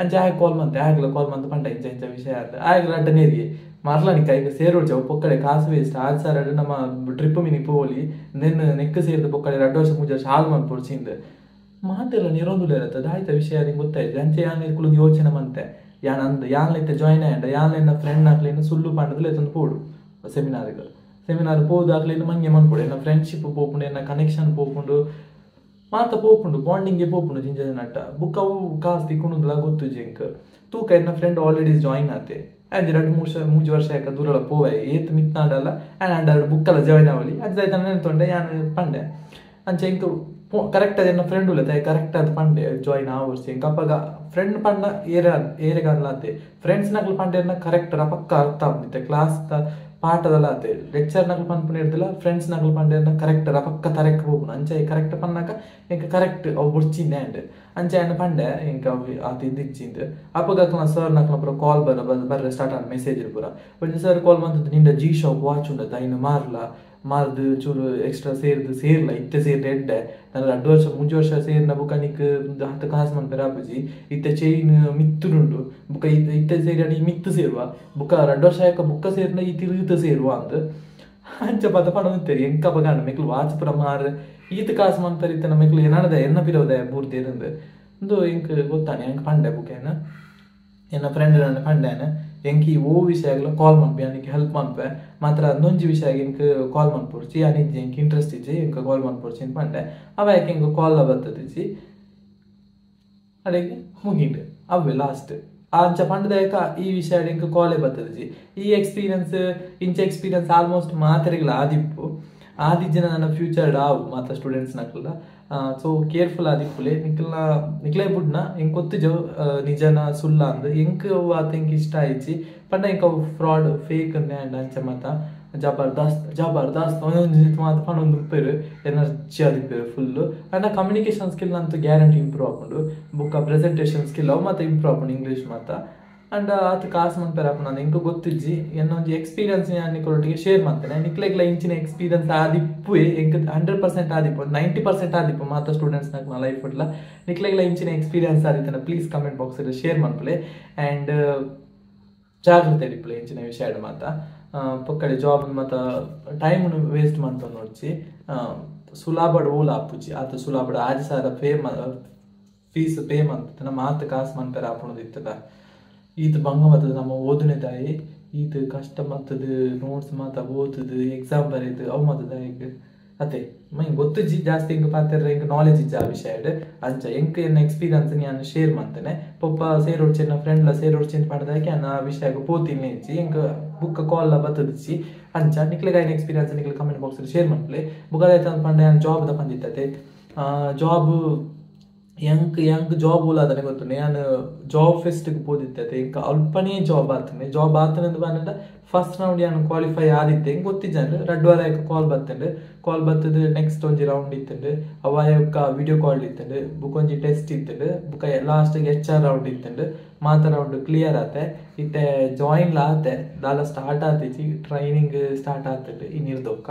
ಅಂಚೆ ಆಯ್ ಕಾಲ್ ಮಂತೆ ಆಯ್ಗ್ಲ ಕಾಲ್ ಮಂತ್ ಪಂಡ ಇಂಚ ಇಂಚ ವಿಷಯ ಆದ ಆಯ್ಗ್ಲ ಅಡ್ಡ ನೇರಿಗೆ ಮರ್ಲನಿಕ ಈಗ ಸೇರೋಡ್ಚಿ ಅವು ಪೊಕ್ಕಡೆ ಕಾಸು ವೇಸ್ಟ್ ಆರು ಸಾರ ನಮ್ಮ ಟ್ರಿಪ್ ಮಿನಿ ಪೋಲಿ ನೆನ್ ನೆಕ್ ಸೇರಿದ ಪೊಕ್ಕಡೆ 2 ವರ್ಷ 3 ವರ್ಷ ಹಾಲು ಮನ್ಪೊಡ್ಚಿಂದ ಮಾತೆಲ್ಲ ನಿರೊಂದುಲ್ಲ ಇರತ್ತದ ಆಯ್ತ ವಿಷಯ ನಿಂಗೆ ಗೊತ್ತಾಯ್ತು ಅಂಚೆ ಯಾನ್ ಕುಲೊಂದು ಯೋಚನೆ ಮಂತೆ ಯಾನ್ ಅಂದ್ ಯಾನ್ಲೈತೆ ಜಾಯಿನ್ ಆಯಂಡ ಯಾನ್ಲೆನ್ನ ಫ್ರೆಂಡ್ ಆಕ್ಲೇನು ಸುಳ್ಳು ಪಂಡದಲ್ಲ ಎತ್ತೊಂದು ಪೋಡು ಸೆಮಿನಾರ್ಗೆ ಸೆಮಿನಾರ್ ಪೋದು ಆಕ್ಲೇನು ಮಂಗೆ ಮನ್ಪೊಡು ಎನ್ನ ಫ್ರೆಂಡ್ಶಿಪ್ ಪೋಪುಂಡು ಎನ್ನ ಕನೆಕ್ಷನ್ ಪೋಪುಂಡು ಮಾತ ಪೋಪುಂಡು ಬಾಂಡಿಂಗ್ಗೆ ಪೋಪುಂಡು ಜಿಂಜ ನಟ್ಟ ಬುಕ್ ಅವು ಕಾಸು ತಿಕ್ಕೊಂಡುಂದುಲ ಗೊತ್ತುಜಿ ಎಂಕ್ ತೂಕ ಎನ್ನ ಫ್ರೆಂಡ್ ಆಲ್ರೆಡಿ ಜಾಯಿನ್ ಆತೆ ಅಂಜಿ 2 3 3 ವರ್ಷ ಯಾಕ ದೂರಲ ಪೋವೆ ಏತ್ ಮಿತ್ನಾಡಲ್ಲ ಆ್ಯಂಡ್ ಅಂಡರ್ ಬುಕ್ಕಲ್ಲ ಜಾಯಿನ್ ಆವಲಿ ಅಜ್ಜಾಯ್ತ ನೆನ್ತೊಂಡೆ ಯಾನ್ ಪಂಡೆ ಅಂಚೆ ಎಂಕ್ ಕರೆಕ್ಟ್ ಅದು ಎನ್ನ ಫ್ರೆಂಡ್ ಉಲ್ಲತೆ ಕರೆಕ್ಟ್ ಅದು ಪಂಡೆ ಜಾಯಿನ್ ಆವರ್ಸಿ ಎಂಕ್ ಅಪ್ಪಗ ಫ್ರೆಂಡ್ ಪಂಡ ಏರೆ ಏರೆಗಾನ್ಲಾತೆ ಫ್ರೆಂಡ್ಸ್ ನಕ್ಲು ಪಂಡೆನ ಕರೆಕ್ಟ್ ಪಕ್ಕ ಅರ್ಥ ಆಪುಂಡಿತ್ತೆ ಕ್ಲಾಸ್ ಪಾಠದಲ್ಲ ಆತೆ ಲೆಕ್ಚರ್ ನಕಲು ಪನ್ಪುನ ಇರ್ದಿಲ್ಲ ಫ್ರೆಂಡ್ಸ್ ನಕಲು ಪಂಡ ಕರೆಕ್ಟ್ ರಪಕ್ಕ ತರೆಕ್ ಹೋಗುಣ ಅಂಚೆ ಕರೆಕ್ಟ್ ಪನ್ನಾಕ ಎಂಕ ಕರೆಕ್ಟ್ ಅವು ಬುಡ್ಚಿಂದೆ ಅಂಡ್ ಅಂಚೆ ಅಣ್ಣ ಪಂಡೆ ಎಂಕ ಅವು ಆತ ಇದ್ದಿಚ್ಚಿಂದು ಅಪ್ಪಗ ಸರ್ ನಕಲ ಪೂರ ಕಾಲ್ ಬರ ಬರ್ರೆ ಸ್ಟಾರ್ಟ್ ಆದ ಮೆಸೇಜ್ ಪೂರ ಒಂಜಿ ಸರ್ ಕಾಲ್ ಬಂದದ್ದು ನಿಂದ ಜಿ ಶಾಕ್ ವಾಚ್ ಉಂಡದ ಇನ್ನು ಮಾರ್ಲ ಮಾರ್ದು ಚೂರು ಎಕ್ಸ್ಟ್ರಾ ಸೇರ್ದು ಸೇರ್ಲ ಇತ್ತೆ ಸೇರ್ದು ಎಡ್ಡೆ ನಾನು 2 ವರ್ಷ 3 ವರ್ಷ ಸೇರಿನ ಬುಕ್ಕ ನಿಕ್ 10 ಕಾಸು ಮನ್ಪೆರ ಆಪುಜಿ ಇತ್ತೆ ಚೈನ್ ಮಿತ್ತುನುಂಡು ಬುಕ್ಕ ಇತ್ತೆ ಸೇರಿ ಅಡಿ ಮಿತ್ತು ಸೇರುವ ಬುಕ್ಕ 2 ವರ್ಷ ಆಯಕ ಬುಕ್ಕ ಸೇರಿನ ಈ ತಿರುಗಿತ ಸೇರುವ ಅಂದ್ ಅಂಚ ಪದ ಪಡೊಂದಿತ್ತೇರಿ ಎಂಕ ಬಗಾಂಡ ಮೆಕ್ಲು ವಾಚ್ ಪುರ ಮಾರ್ ಈತ ಕಾಸು ಮನ್ಪೆರ ಇತ್ತೆ ಮೆಕ್ಲು ಏನಾಡದ ಎನ್ನ ಪಿರೋದ ಬೂರ್ದು ಇರಂದು ಒಂದು ಎಂಕ್ ಗೊತ್ತಾನೆ ಎಂಕ್ ಪಂಡೆ ಬುಕ್ಕೇನ ಎನ್ನ ಫ್ರೆಂಡ್ ನನ್ನ ಪಂಡೇನ ಎಂಕಿ ಓ ವಿಷಯಗಳ ಕಾಲ್ ಮನ್ಪೆ ಅನಿಕ್ ಹೆಲ್ಪ್ ಮನ್ಪೆ ಮಾತ್ರ ಅದೊಂಜಿ ವಿಷಯ ಎಂಕ್ ಕಾಲ್ ಮನ್ಪೊಡ್ಚಿ ಅನಿಜ್ಜಿ ಎಂಕ್ ಇಂಟ್ರೆಸ್ಟ್ ಇಜ್ಜಿ ಎಂಕ್ ಕಾಲ್ ಮನ್ಪೊಡ್ಚಿ ಅಂತ ಪಂಡೆ ಅವ ಯಾಕೆ ಎಂಕ್ ಕಾಲ್ ಬರ್ತದಿಜ್ಜಿ ಅಡೆಗೆ ಮುಗಿಂಡು ಅವೇ ಲಾಸ್ಟ್ ಅಂಚ ಪಂಡದಾಯಕ ಈ ವಿಷಯ ಎಂಕ್ ಕಾಲೇ ಬರ್ತದಿಜ್ಜಿ ಈ ಎಕ್ಸ್ಪೀರಿಯನ್ಸ್ ಇಂಚ ಎಕ್ಸ್ಪೀರಿಯನ್ಸ್ ಆಲ್ಮೋಸ್ಟ್ ಮಾತ್ರೆಗಳ ಆದಿಪ್ಪು ಆದಿಜ್ಜನ ನನ್ನ ಫ್ಯೂಚರ್ ಆವು ಮಾತ್ರ ಸ್ಟೂಡೆಂಟ್ಸ್ ನಕಲ ಸೊ ಕೇರ್ಫುಲ್ ಆದಿಪ್ಪುಲೆ ನಿಕ್ಲ ನಿಕ್ಲೇ ಬುಡ್ನ ಎಂಕ್ ಗೊತ್ತಿಜ ನಿಜನ ಸುಲ್ಲ ಅಂದ್ ಎಂಕ್ ಆತ ಎಂಕ್ ಇಷ್ಟ ಆಯ್ಚಿ ಪಂಡ ಎಂಕ್ ಅವು ಫ್ರಾಡ್ ಫೇಕ್ ಅಂದೆ ಅಂಡ್ ಅಂಚ ಮಾತ ಜಬರ್ದಸ್ತ್ ಜಬರ್ದಸ್ತ್ ಒಂದೊಂದು ಮಾತ ಪಂಡೊಂದು ಉಪ್ಪೇರು ಎನರ್ಜಿ ಆದಿಪ್ಪೇರು ಫುಲ್ಲು ಅಂಡ ಕಮ್ಯುನಿಕೇಷನ್ ಸ್ಕಿಲ್ ಅಂತೂ ಗ್ಯಾರಂಟಿ ಇಂಪ್ರೂವ್ ಆಪುಂಡು ಬುಕ್ಕ ಪ್ರೆಸೆಂಟೇಷನ್ ಸ್ಕಿಲ್ ಅವು ಮಾತ ಇಂಪ್ರೂವ್ ಆಪುಂಡು ಇಂಗ್ಲೀಷ್ ಮಾತ ಅಂಡ್ ಆತ ಕಾಸು ಮನ್ಪೆರ ಆಪುಂಡು ಎಂಕ್ ಗೊತ್ತಿಜ್ಜಿ ಎನ್ನ ಒಂಜಿ ಎಕ್ಸ್ಪೀರಿಯನ್ಸ್ ನಾನು ನಿಕ್ಲೊಟ್ಟಿಗೆ ಶೇರ್ ಮಾಡ್ತೇನೆ ನಿಕ್ಲೆಗ್ಲ ಇಂಚಿನ ಎಕ್ಸ್ಪೀರಿಯನ್ಸ್ ಆದಿಪ್ಪು ಎಂಕ್ 100% ಆದಿಪ್ಪು 90% ಆದಿಪ್ಪು ಮಾತ ಸ್ಟೂಡೆಂಟ್ಸ್ ನಕ್ನ ಲೈಫ್ ಇಡ್ಲ ನಿಕ್ಲೆಗ್ಲ ಇಂಚಿನ ಎಕ್ಸ್ಪೀರಿಯನ್ಸ್ ಆದಿತ್ತನ ಪ್ಲೀಸ್ ಕಮೆಂಟ್ ಬಾಕ್ಸ್ ಶೇರ್ ಮನ್ಪುಲೆ ಆ್ಯಂಡ್ ಜಾಗ್ರತೆ ಇಪ್ಪುಲೆ ಇಂಚಿನ ವಿಷಯ ಮಾತ ಪೊಕ್ಕಡೆ ಜಾಬ್ ಮಾತ ಟೈಮ್ ವೇಸ್ಟ್ ಮಂತೊಂದು ನೋಡ್ಚಿ ಸುಲಾಬಡ್ ಓಲ ಆಪುಜಿ ಆತ ಸುಲಾಬಡ್ 6,000 ಪೇ ಫೀಸ್ ಪೇ ಮಂತನ ಮಾತ ಕಾಸು ಮನ್ಪೆರ ಆಪುಣದು ಇತ್ತದ ಈತ ಬಂಗ ಬರ್ತದೆ ನಮ್ಮ ಓದನೆ ತಾಯಿ ಈತ ಕಷ್ಟ ಮತ್ತದು ನೋಟ್ಸ್ ಮಾತ ಓದುದು ಎಕ್ಸಾಮ್ ಬರೀದು ಅವು ಮತ್ತದ ಈಗ ಅದೇ ಮೈ ಗೊತ್ತಿಜ್ಜಿ ಜಾಸ್ತಿ ಹಿಂಗೆ ಪಾತ್ರ ಹಿಂಗೆ ನಾಲೆಜ್ ಇಜ್ಜಿ ಆ ವಿಷಯ ಅಂಚ ಎಂಕ್ ಎನ್ನ ಎಕ್ಸ್ಪೀರಿಯನ್ಸ್ ನಾನು ಶೇರ್ ಮಾಡ್ತೇನೆ ಪೊಪ್ಪ ಸೇರೋಡ್ಚಿ ಎನ್ನ ಫ್ರೆಂಡ್ಲ ಸೇರೋಡ್ಚಿ ಅಂತ ಪಂಡದಾಕೆ ಅನ್ನ ಆ ವಿಷಯಕ್ಕೆ ಪೋತಿನಿ ಇಜ್ಜಿ ಎಂಕ್ ಬುಕ್ ಕಾಲ್ ಬತ್ತದಿಚ್ಚಿ ಅಂಚ ನಿಕ್ಲೆಗ್ ಐನ ಎಕ್ಸ್ಪೀರಿಯನ್ಸ್ ನಿಕ್ಲೆ ಕಮೆಂಟ್ ಬಾಕ್ಸ್ ಶೇರ್ ಮಾಡ್ಲೆ ಬುಕ್ ಅದಾಯ್ತು ಅಂತ ಪಂಡ ನಾನು ಜಾಬ್ the ಪಂದಿತ್ತತೆ ಜಾಬ್ ಎಂಕ್ ಎಂಕ್ ಜಾಬ್ ಓಲಾದನೆ ಗೊತ್ತುಂಡು ಯಾನ್ ಜಾಬ್ ಫೆಸ್ಟ್ಗೆ ಪೋದಿತ್ತತೆ ಎಂಕ್ ಅಲ್ಪನೇ ಜಾಬ್ ಆತನೆ ಜಾಬ್ ಆತನೆ ಪಂಡ ಫಸ್ಟ್ ರೌಂಡ್ ಯಾನ್ ಕ್ವಾಲಿಫೈ ಆದಿತ್ತೆ ಎಂಕ್ ಗೊತ್ತಿಜ್ಜಂಡ್ 2 ವಾರ ಕಾಲ್ ಬತ್ತಂಡು ಕಾಲ್ ಬತ್ತದು ನೆಕ್ಸ್ಟ್ ಒಂಜಿ ರೌಂಡ್ ಇತ್ತಂಡು ಅವಾಯೊಕ್ಕ ವಿಡಿಯೋ ಕಾಲ್ ಇತ್ತಂಡು ಬುಕ್ ಒಂಜಿ ಟೆಸ್ಟ್ ಇತ್ತಂಡು ಬುಕ್ಕ ಲಾಸ್ಟ್ಗೆ HR round ಇತ್ತಂಡು ಮಾತ ರೌಂಡ್ ಕ್ಲಿಯರ್ ಆತೆ ಇತ್ತೆ ಜಾಯಿನ್ ಆತೆ ದಾಲ ಸ್ಟಾರ್ಟ್ ಆತಿಚಿ ಟ್ರೈನಿಂಗ್ ಸ್ಟಾರ್ಟ್ ಆತಂಡು ಇನ್ನಿರ್ದೊಕ್ಕ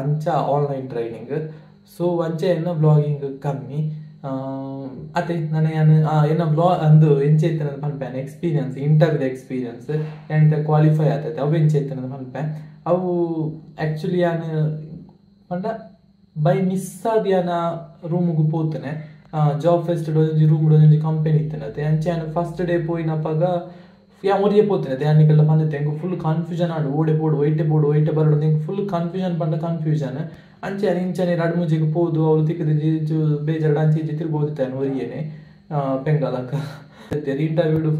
ಅಂಚ ಆನ್ಲೈನ್ ಟ್ರೈನಿಂಗ್ ಸೊ ಅಂಚೆ ಎನ್ನ ಬ್ಲಾಗಿಂಗ್ ಕಮ್ಮಿ ಅದೇ ನಾನು ಎನ್ನ ಬ್ಲಾಗ್ ಅಂದು ಎಂಚ ಇತ್ತನ ಪನ್ಪೆ ಎಕ್ಸ್ಪೀರಿಯನ್ಸ್ ಇಂಟರ್ವ್ಯೂ ಎಕ್ಸ್ಪೀರಿಯನ್ಸ್ ಎಂತ ಕ್ವಾಲಿಫೈ ಆತೈತೆ ಅವು ಎಂಚ ಇತ್ತನ ಪನ್ಪೆ ಅವು ಆ್ಯಕ್ಚುಲಿ ಯಾನ್ ಪಂಡ ಬೈ ಮಿಸ್ ಆದ್ ಯಾನ ರೂಮಿಗೆ ಪೋತೇನೆ ಜಾಬ್ ಫೆಸ್ಟ್ ಒಂಜಿ ರೂಮ್ ಒಂಜಿ ಕಂಪೆನಿ ಇತ್ತನತೆ ಅಂಚೆ ಯಾನ್ ಫಸ್ಟ್ ಡೇ ಪೋಯಿನಪಗ ಯಾನ್ ಒರಿಯೇ ಪೋತೇನೆ ಯಾನ್ ನಿಕಲ್ನ ಪಂದಿತ್ತೆ ಎಂಕ್ ಫುಲ್ ಕನ್ಫ್ಯೂಷನ್ ಆಂಡ್ ಓಡೆ ಪೋಡು ಒಯ್ಟೆ ಪೋಡು ಒಯ್ಟೆ ಬರಡು ಎಂಕ್ ಫುಲ್ ಕನ್ಫ್ಯೂಷನ್ ಪಂಡ ಕನ್ಫ್ಯೂಷನ್ ಅಂಚೆ ಇಂಚನೆ 2 ಮೂಜಿಗೆ ಪೋದು ಅವ್ರು ತಿಕ್ಕದು ಬೇಜಾರು ಅಂಚೆ ಇಂಚೆ ತಿರ್ಗೋದಿತ್ತಾನೆ ಒರಿಯೇನೆ ಪೆಂಗಾಲಕ್ಕ ಇಂಟರ್ವ್ಯೂ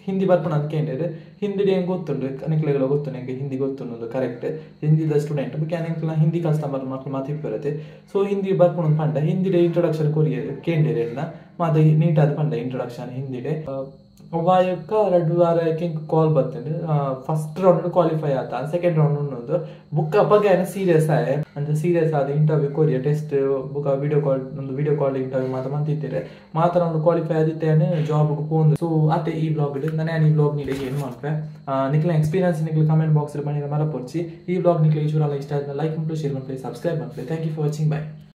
ಹಿಂದಿ ಬರ್ಪಣ ಅಂತ ಕೇಂದ್ರ ಹಿಂದಿ ಹೆಂಗೆ ಗೊತ್ತುಂಡು ನಿಕ್ಲೆಗಳ ಗೊತ್ತುಂಡು ಎಂಕ್ ಹಿಂದಿ ಗೊತ್ತುಂಡು ಕರೆಕ್ಟ್ ಹಿಂದಿದ ಸ್ಟೂಡೆಂಟ್ ಬುಕ್ ಎಂಕ್ಲ ಹಿಂದಿ ಕಸ್ಟಮರ್ ಮಕ್ಳು ಮಾತಿಪ್ಪರತೆ ಸೊ ಹಿಂದಿ ಬರ್ಪಣ ಪಂಡ ಹಿಂದಿಡೆ ಇಂಟ್ರೊಡಕ್ಷನ್ ಕೊರಿಯ ಕೇಂದ್ರ ಮಾತ ನೀಟಾದ ಪಂಡ ಇಂಟ್ರೊಡಕ್ಷನ್ ಹಿಂದಿಡೆ ವಾಯಕ್ಕ 2 ವಾರ ಎಂಕ್ ಕಾಲ್ ಬರ್ತೇನೆ ಫಸ್ಟ್ ರೌಂಡ್ ಕ್ವಾಲಿಫೈ ಆತ ಸೆಕೆಂಡ್ ರೌಂಡ್ ಉಂಡು ಬುಕ್ ಅಪ್ಪಗೆ ಸೀರಿಯಸ್ ಆಯೆ ಅಂದ್ರೆ ಸೀರಿಯಸ್ ಆದ ಇಂಟರ್ವ್ಯೂ ಕೊರಿಯ ಟೆಸ್ಟ್ ಬುಕ್ ವಿಡಿಯೋ ಕಾಲ್ ಒಂದು ವಿಡಿಯೋ ಕಾಲ್ ಇಂಟರ್ವ್ಯೂ ಮಾತ್ರ ಮಂತಿತ್ತೇರೆ ಮಾತ್ರ ರೌಂಡ್ ಕ್ವಾಲಿಫೈ ಆದಿತ್ತೇನೆ ಜಾಬ್ಗೆ ಪೋಂದು ಸೊ ಅತ್ತೆ ಈ ಬ್ಲಾಗ್ ನಾನು ಈ ಬ್ಲಾಗ್ ನೀಡಿ ಏನು ಮಾಡ್ಪೆ ನಿಕ್ಲ ಎಕ್ಸ್ಪೀರಿಯನ್ಸ್ ನಿಕ್ಲ ಕಮೆಂಟ್ ಬಾಕ್ಸ್ ಮರ ಪೊರ್ಚಿ ಈ ಬ್ಲಾಗ್ ನಿಕ್ಲ ಈ ಚೂರಲ್ಲ ಇಷ್ಟ ಆದ್ರೆ ಲೈಕ್ ಮಾಡ್ಲು ಶೇರ್ ಮಾಡ್ಲಿ ಸಬ್ಸ್ಕ್ರೈಬ್ ಮಾಡ್ಲಿ. Thank you for watching. Bye.